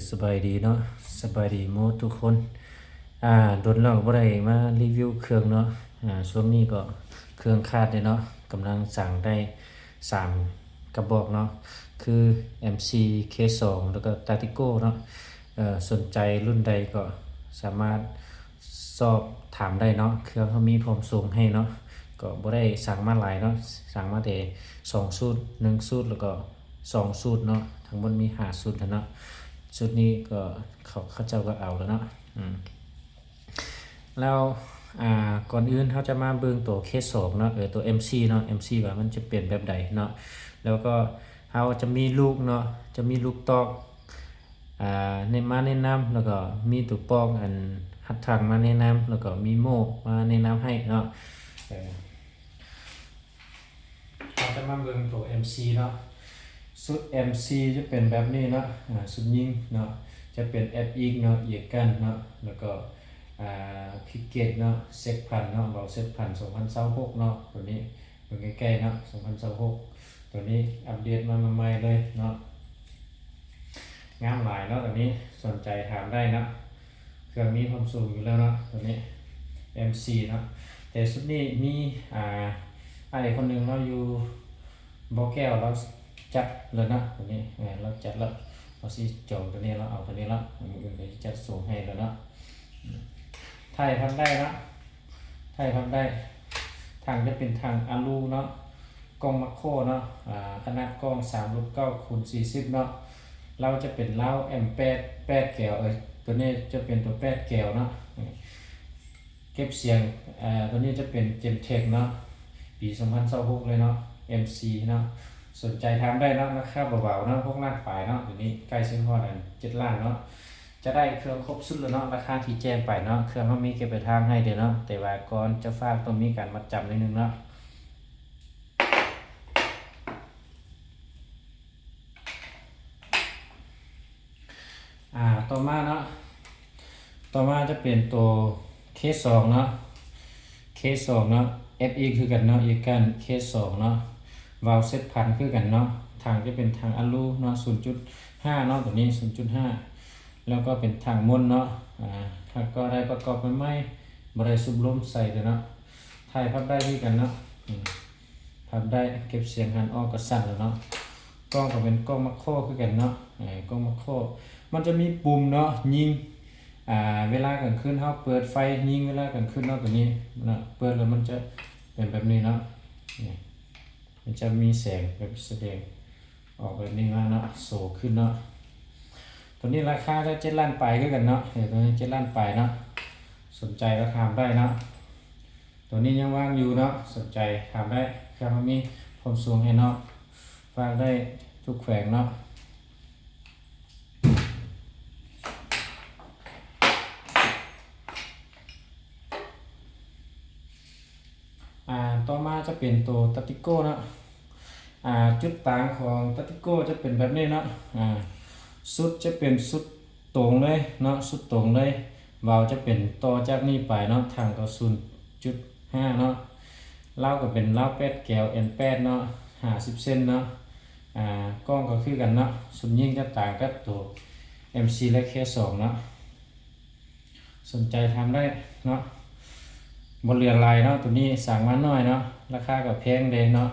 ສະບາຍດີເນາະ ສະບາຍດີໝົດທຸກຄົນ. ອ່າ ດົນແລ້ວບໍ່ໄດ້ມາຣີວິວເຄື່ອງເນາະ. ອ່າ ຊ່ວງນີ້ກໍເຄື່ອງຂາດເດ້ເນາະ, ກຳລັງສັ່ງໄດ້ສາມກະບອກເນາະ ຄື ເອັມຊີ ເຄສອງ ແລ້ວກໍ Tactical ເນາະ. ເອີ ສົນໃຈລຸ້ນໃດກໍສາມາດສອບຖາມໄດ້ເນາະ, ເຄື່ອງເຮົາມີພ້ອມສົ່ງໃຫ້ເນາະ. ກໍບໍ່ໄດ້ສັ່ງມາຫຼາຍເນາະ, ສັ່ງມາແຕ່ສອງຊຸດ ໜຶ່ງຊຸດ ແລ້ວກໍສອງຊຸດເນາະ, ທັງໝົດມີຫ້າຊຸດຫັ້ນເນາະ. ຊຸດນີ້ກໍເຂົາ ເຂົາເຈົ້າກໍເອົາແລ້ວເນາະ. ອືມ ແລ້ວ ອ່າ ກ່ອນອື່ນເຮົາຈະມາເບິ່ງໂຕ ເຄສອງ ເນາະ, ເອີ ໂຕ ເອັມຊີ ເນາະ, ເອັມຊີ ວ່າມັນຈະເປັນແບບໃດເນາະ. ແລ້ວກໍເຮົາຈະມີລູກເນາະ, ຈະມີລູກຕອກ ອ່າ ແນະ ມາແນະນຳ, ແລ້ວກໍມີໂຕປອກອັນຮັດຖັງມາແນະນຳ, ແລ້ວກໍມີໂມ່ມາແນະນຳໃຫ້ເນາະ. ເອີ ເຮົາຈະມາເບິ່ງໂຕ ເອັມຊີ ເນາະ. ຊຸດ ເອັມຊີ ຈະເປັນແບບນີ້ເນາະ, ອ່າ ຊຸດຍິງເນາະ ຈະເປັນ ເອັຟ ເອັກ ເນາະ, ເອກັນເນາະ, ແລ້ວກໍ ອ່າ ຄຣິກເກັດເນາະ, ເຊັກພັນເນາະ, ເບົາເຊັກພັນ ສອງພັນຊາວຫົກເນາະ. ໂຕນີ້ເບິ່ງໃກ້ໆເນາະ ສອງພັນຊາວຫົກ. ໂຕນີ້ອັບເດດມາໃໝ່ໆເລີຍເນາະ, ງາມຫຼາຍເນາະ. ໂຕນີ້ສົນໃຈຖາມໄດ້ເນາະ, ເຄື່ອງມີຄວາມສູງຢູ່ແລ້ວເນາະ. ໂຕນີ້ ເອັມຊີ ເນາະ, ແຕ່ຊຸດນີ້ມີ ອ່າ ອ້າຍຄົນໜຶ່ງເນາະ ຢູ່ບໍ່ແກ້ວ ລາວຈັດແລ້ວເນາະ. ໂຕນີ້ ເອີ ລາວຈັດແລ້ວ, ລາວຊິຈອງໂຕນີ້ແລ້ວ ເອົາໂຕນີ້ແລ້ວ, ມື້ອື່ນກໍຊິຈັດສົ່ງໃຫ້ແລ້ວເນາະ. ຖ່າຍພັບໄດ້ເນາະ, ຖ່າຍພັບໄດ້. ຖັງຈະເປັນຖັງອາລູເນາະ, ກ່ອງມາໂຄເນາະ, ອາ ຂະໜາດກ່ອງສາມສິບເກົ້າຄູນສີ່ສິບເນາະ. ລາວຈະເປັນລາວ ແອັມ ແປດ ແປດແກວ, ເອີ ໂຕນີ້ຈະເປັນໂຕແປດແກວເນາະ. ເກັບສຽງ ອາ ໂຕນີ້ຈະເປັນ Gentek ເນາະ, ປີສອງພັນຊາວຫົກເລີຍເນາະ, ເອັມຊີ ເນາະ. ສົນໃຈຖາມໄດ້ເນາະ, ລາຄາເບົາໆເນາະ, ຫົກລ້ານປາຍເນາະ. ໂຕນີ້ໃກ້ຊິຮອດອັນເຈັດລ້ານເນາະ. ຈະໄດ້ເຄື່ອງຄົບຊຸດແລ້ວເນາະ, ລາຄາທີ່ແຈ້ງໄປເນາະ. ເຄື່ອງເຮົາມີເກັບປາຍທາງໃຫ້ເດີເນາະ, ແຕ່ວ່າກ່ອນຈະຝາກຕ້ອງມີການມັດຈຳໜ້ອຍໜຶ່ງເນາະ. ອ່າ ຕໍ່ມາເນາະ, ຕໍ່ມາຈະເປັນໂຕ ເຄສອງ ເນາະ, ເຄສອງ ເນາະ, ເອັຟ ອີ ຄືກັນເນາະ, ເອກັນ ເຄສອງ ເນາະ, ວາວເຊັກພັນຄືກັນເນາະ. ຖັງຈະເປັນຖັງອາລູເນາະ, ສູນຈຸດຫ້າເນາະ, ໂຕນີ້ ສູນຈຸດຫ້າ. ແລ້ວກໍເປັນຖັງມົນເນາະ, ອ່າ ຫາກກໍໄດ້ປະກອບໃໝ່ໆ, ບໍ່ໄດ້ສູບລົມໃສ່ເດີເນາະ. ຖ່າຍພັບໄດ້ຄືກັນເນາະ, ອືມ ພັບໄດ້, ເກັບສຽງຫັນອອກກະສັ່ນແລ້ວເນາະ. ກ້ອງກໍເປັນກ້ອງມາໂຄຄືກັນເນາະ, ເອີ ກ້ອງມາໂຄ. ມັນຈະມີປຸ່ມເນາະ, ຍິງ ອ່າ ເວລາກາງຄືນເຮົາເປີດໄຟຍິງເວລາກາງຄືນເນາະ, ໂຕນີ້ເນາະ, ເປີດແລ້ວມັນຈະເປັນແບບນີ້ເນາະ. ນີ້ ມັນຈະມີແສງແບບສະແດງອອກແບບນີ້ມາເນາະ, ໂຊຂຶ້ນເນາະ. ໂຕນີ້ລາຄາກໍເຈັດລ້ານປາຍຄືກັນເນາະ, ເອີ ໂຕນີ້ເຈັດລ້ານປາຍເນາະ. ສົນໃຈກໍຖາມໄດ້ເນາະ, ໂຕນີ້ຍັງວ່າງຢູ່ເນາະ, ສົນໃຈຖາມໄດ້. ເຄື່ອງເຮົາມີພ້ອມສົ່ງໃຫ້ເນາະ, ຝາກໄດ້ທຸກແຂວງເນາະ. ອ່າ ຕໍ່ມາຈະເປັນໂຕ Tactical ເນາະ. ອ່າ ຈຸດຕ່າງຂອງ Tactical ຈະເປັນແບບນີ້ເນາະ, ອ່າ ຊຸດຈະເປັນຊຸດຕົງເລີຍເນາະ, ຊຸດຕົງເລີຍ. ວາວຈະເປັນຕໍ່ຈາກນີ້ໄປເນາະ, ຖັງກໍສູນຈຸດຫ້າເນາະ. ລາວກໍເປັນລາວແປດແກວ ເອັມ ແປດເນາະ, ຫ້າສິບເຊັນເນາະ. ອ່າ ກ້ອງກໍຄືກັນເນາະ, ຊຸດຍິງຈະຕ່າງກັບໂຕ ເອັມ ສີ່ ແລະ ເຄ ສອງ ເນາະ. ສົນໃຈຖາມໄດ້ເນາະ, ບໍ່ເຫຼືອຫຼາຍເນາະ, ໂຕນີ້ສັ່ງມາໜ້ອຍເນາະ, ລາຄາກໍແພງເດ້ເນາະ.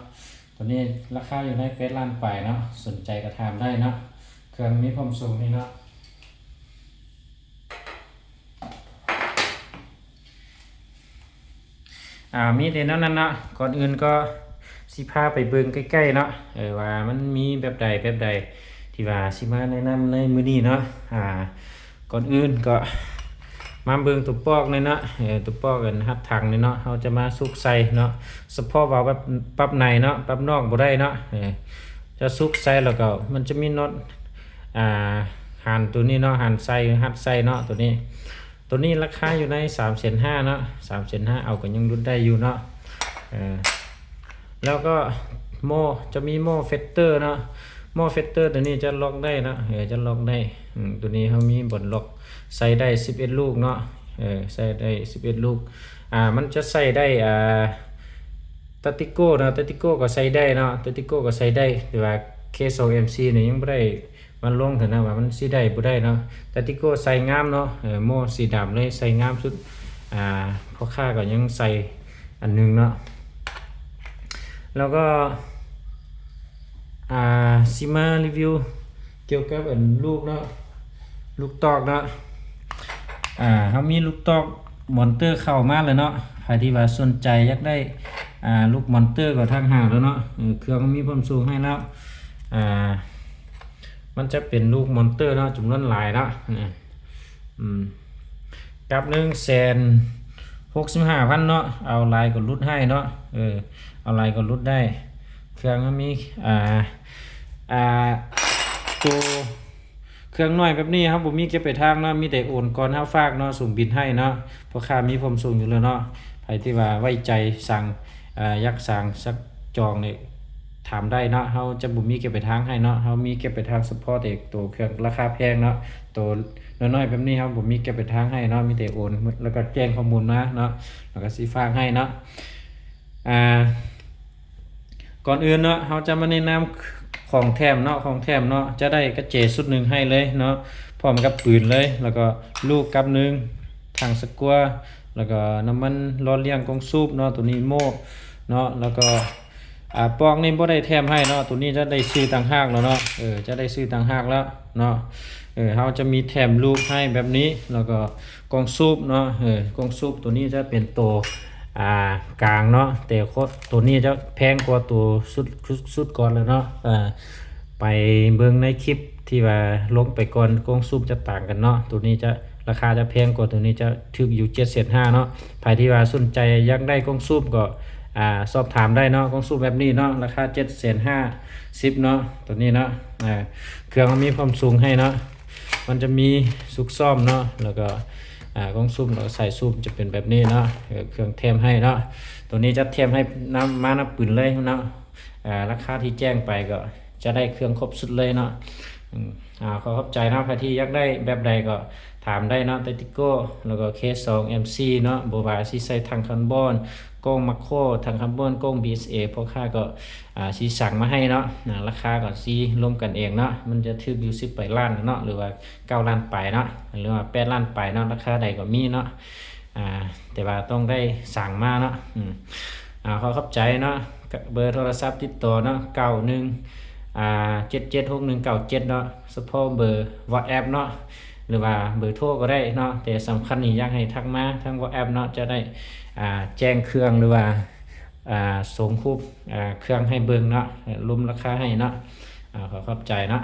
ໂຕນີ້ລາຄາຢູ່ໃນແປດລ້ານປາຍເນາະ, ສົນໃຈກໍຖາມໄດ້ເນາະ, ເຄື່ອງມີພ້ອມສົ່ງໃຫ້ເນາະ. ອ່າ ມີແຕ່ແນວນັ້ນເນາະ. ກ່ອນອື່ນກໍຊິພາໄປເບິ່ງໃກ້ໆເນາະ, ເອີ ວ່າມັນມີແບບໃດແບບໃດ ທີ່ວ່າຊິມາແນະນຳໃນມື້ນີ້ເນາະ. ອ່າ ກ່ອນອື່ນກໍມາເບິ່ງຕົວປອກແນ່ເນາະ, ເອີ ຕົວປອກອັນຮັດຖັງນີ້ເນາະ, ເຮົາຈະມາສຸກໃສ່ເນາະ, ສະເພາະວ່າແບບປັບໃນເນາະ, ປັບນອກບໍ່ໄດ້ເນາະ. ເອີ ຈະສຸກໃສ່ແລ້ວກໍມັນຈະມີນັອດ ອ່າ ຫານຕົວນີ້ເນາະ, ຫານໃສ່ ຮັດໃສ່ເນາະ ຕົວນີ້. ຕົວນີ້ລາຄາຢູ່ໃນສາມແສນຫ້າເນາະ, ສາມແສນຫ້າ ເອົາກໍຍັງຫຼຸດໄດ້ຢູ່ເນາະ. ເອີ ແລ້ວກໍໂມ່ ຈະມີໂມ່ເຟດເຕີເນາະ, ໂມ່ເຟດເຕີຕົວນີ້ຈະລັອກໄດ້ເນາະ, ເອີ ຈະລັອກໄດ້. ອືມ ຕົວນີ້ເຮົາມີບ່ອນລັອກ ໃສ່ໄດ້ສິບເອັດລູກເນາະ, ເອີ ໃສ່ໄດ້ສິບເອັດລູກ. ອ່າ ມັນຈະໃສ່ໄດ້ ອ່າ ຕາຕິໂກ້ເນາະ, ຕາຕິໂກ້ກໍໃສ່ໄດ້ເນາະ, ຕາຕິໂກ້ກໍໃສ່ໄດ້, ແຕ່ວ່າ ເຄ ສອງ ເອັມ ສີ່ ນີ້ຍັງບໍ່ໄດ້ ມາລົງເທື່ອນະວ່າມັນຊິໄດ້ບໍ່ໄດ້ເນາະ. ຕາຕິໂກ້ໃສ່ງາມເນາະ ເອີ ໂມ້ສີດຳເລີຍ ໃສ່ງາມສຸດ. ອ່າ ພໍ່ຄ້າກໍຍັງໃສ່ອັນໜຶ່ງເນາະ. ແລ້ວກໍ ອ່າ ຊິມາຣີວິວກ່ຽວກັບອັນລູກເນາະ ລູກຕອກເນາະ. ອ່າ ເຮົາມີລູກຕອກມອນເຕີເຂົ້າມາແລ້ວເນາະ. ໃຜທີ່ວ່າສົນໃຈຢາກໄດ້ ອ່າ ລູກມອນເຕີກໍທັກຫາແລ້ວເນາະ. ເອີ ເຄື່ອງມີຄວາມສູງໃຫ້ແລ້ວ. ອ່າ ມັນຈະເປັນລູກມອນເຕີເນາະ ຈຳນວນຫຼາຍເນາະ. ອືມ ກັບໜຶ່ງແສນຫົກສິບຫ້າພັນເນາະ. ເອົາຫຼາຍກໍຫຼຸດໃຫ້ເນາະ. ເອີ ເອົາຫຼາຍກໍຫຼຸດໄດ້. ເຄື່ອງມັນມີ ອ່າ ອ່າ ໂຕ ເຄື່ອງນ້ອຍແບບນີ້ເຮົາບໍ່ມີເກັບປາຍທາງເນາະ ມີແຕ່ໂອນກ່ອນເຮົາຝາກເນາະ ສົ່ງບິນໃຫ້ເນາະ. ພໍ່ຄ້າມີພ້ອມສົ່ງຢູ່ແລ້ວເນາະ. ໃຜທີ່ວ່າໄວ້ໃຈສັ່ງ ເອີ ຢາກສັ່ງສັກຈອງນີ້ ຖາມໄດ້ເນາະ. ເຮົາຈະບໍ່ມີເກັບປາຍທາງໃຫ້ເນາະ. ເຮົາມີເກັບປາຍທາງສະເພາະແຕ່ໂຕເຄື່ອງລາຄາແພງເນາະ. ໂຕນ້ອຍໆແບບນີ້ເຮົາບໍ່ມີເກັບປາຍທາງໃຫ້ເນາະ. ມີແຕ່ໂອນ ແລ້ວກໍແຈ້ງຂໍ້ມູນມາເນາະ ແລ້ວກໍຊິຝາກໃຫ້ເນາະ. ອ່າ ກ່ອນອື່ນເນາະ ເຮົາຈະມາແນະນຳຂອງແຖມເນາະ. ຂອງແຖມເນາະ ຈະໄດ້ກະເຈຊຸດໜຶ່ງໃຫ້ເລີຍເນາະ ພ້ອມກັບປືນເລີຍ ແລ້ວກໍລູກກັບໜຶ່ງ ຖັງສະກົວ ແລ້ວກໍນ້ຳມັນຫຼໍ່ລ້ຽງ ກອງສູບເນາະ ໂຕນີ້ໂມ້ເນາະ. ແລ້ວກໍ ອ່າ ປອກນີ້ບໍ່ໄດ້ແຖມໃຫ້ເນາະ ໂຕນີ້ຈະໄດ້ຊື້ຕ່າງຫາກແລ້ວເນາະ. ເອີ ຈະໄດ້ຊື້ຕ່າງຫາກແລ້ວເນາະ. ເອີ ເຮົາຈະມີແຖມລູກໃຫ້ແບບນີ້ ແລ້ວກໍ ກອງສູບເນາະ. ເອີ ກອງສູບໂຕນີ້ຈະເປັນໂຕ ອ່າ ກາງເນາະ ແຕ່ໂຕນີ້ຈະແພງກວ່າໂຕຊຸດ ຊຸດ ຊຸດກ່ອນແລ້ວເນາະ. ເອີ ໄປເບິ່ງໃນຄລິບທີ່ວ່າລົງໄປກ່ອນ ກອງສູບຈະຕ່າງກັນເນາະ. ໂຕນີ້ຈະ ລາຄາຈະແພງກວ່າ ໂຕນີ້ຈະຖືກຢູ່ເຈັດແສນຫ້າເນາະ. ໃຜທີ່ວ່າສົນໃຈຢາກໄດ້ກອງສູບກໍ ອ່າ ສອບຖາມໄດ້ເນາະ. ກອງສູບແບບນີ້ເນາະ ລາຄາເຈັດແສນຫ້າສິບເນາະ ໂຕນີ້ເນາະ. ເອີ ເຄື່ອງມັນມີຄວາມສູງໃຫ້ເນາະ ມັນຈະມີຊຸກຊ້ອມເນາະ ແລ້ວກໍ ອ່າ ກອງສູບ ແລ້ວກໍສາຍສູບຈະເປັນແບບນີ້ເນາະ. ເອີ ເຄື່ອງແຖມໃຫ້ເນາະ ໂຕນີ້ຈະແຖມໃຫ້ນຳ ມານຳປືນເລີຍເນາະ. ອ່າ ລາຄາທີ່ແຈ້ງໄປກໍຈະໄດ້ເຄື່ອງຄົບຊຸດເລີຍເນາະ. ອືມ ອ່າ ຂໍຂອບໃຈເນາະ ໃຜທີ່ຢາກໄດ້ແບບໃດກໍຖາມໄດ້ເນາະ ຕາຕິໂກ້ ແລ້ວກໍເຄສອງເອັມຊີເນາະ ບໍ່ວ່າຊິໃສ່ຖັງຄາບອນ ກ້ອງມາໂຄ ຖັງຄາບອນ ກ້ອງບີເອສເອ ພໍ່ຄ້າກໍ ອ່າ ຊິສັ່ງມາໃຫ້ເນາະ. ອ່າ ລາຄາກໍຊິລົມກັນເອງເນາະ ມັນຈະຖືກຢູ່ສິບປາຍລ້ານເນາະ ຫຼືວ່າເກົ້າລ້ານປາຍເນາະ ຫຼືວ່າແປດລ້ານປາຍເນາະ ລາຄາໃດກໍມີເນາະ. ອ່າ ແຕ່ວ່າຕ້ອງໄດ້ສັ່ງມາເນາະ. ອືມ ອ່າ ຂໍຂອບໃຈເນາະ ເບີໂທລະສັບຕິດຕໍ່ເນາະ ເກົ້າໜຶ່ງ ອ່າ ເຈັດເຈັດຫົກໜຶ່ງເກົ້າເຈັດເນາະ ສະເພາະເບີວັອດແອັບເນາະ ຫຼືວ່າເບີໂທກໍໄດ້ເນາະ. ແຕ່ສຳຄັນນີ້ຢາກໃຫ້ທັກມາທາງວັອດແອັບເນາະ ຈະໄດ້ ອ່າ ແຈ້ງເຄື່ອງ ຫຼືວ່າ ອ່າ ສົ່ງຮູບ ອ່າ ເຄື່ອງໃຫ້ເບິ່ງເນາະ ລົມລາຄາໃຫ້ເນາະ. ອ່າ ຂໍຂອບໃຈເນາະ.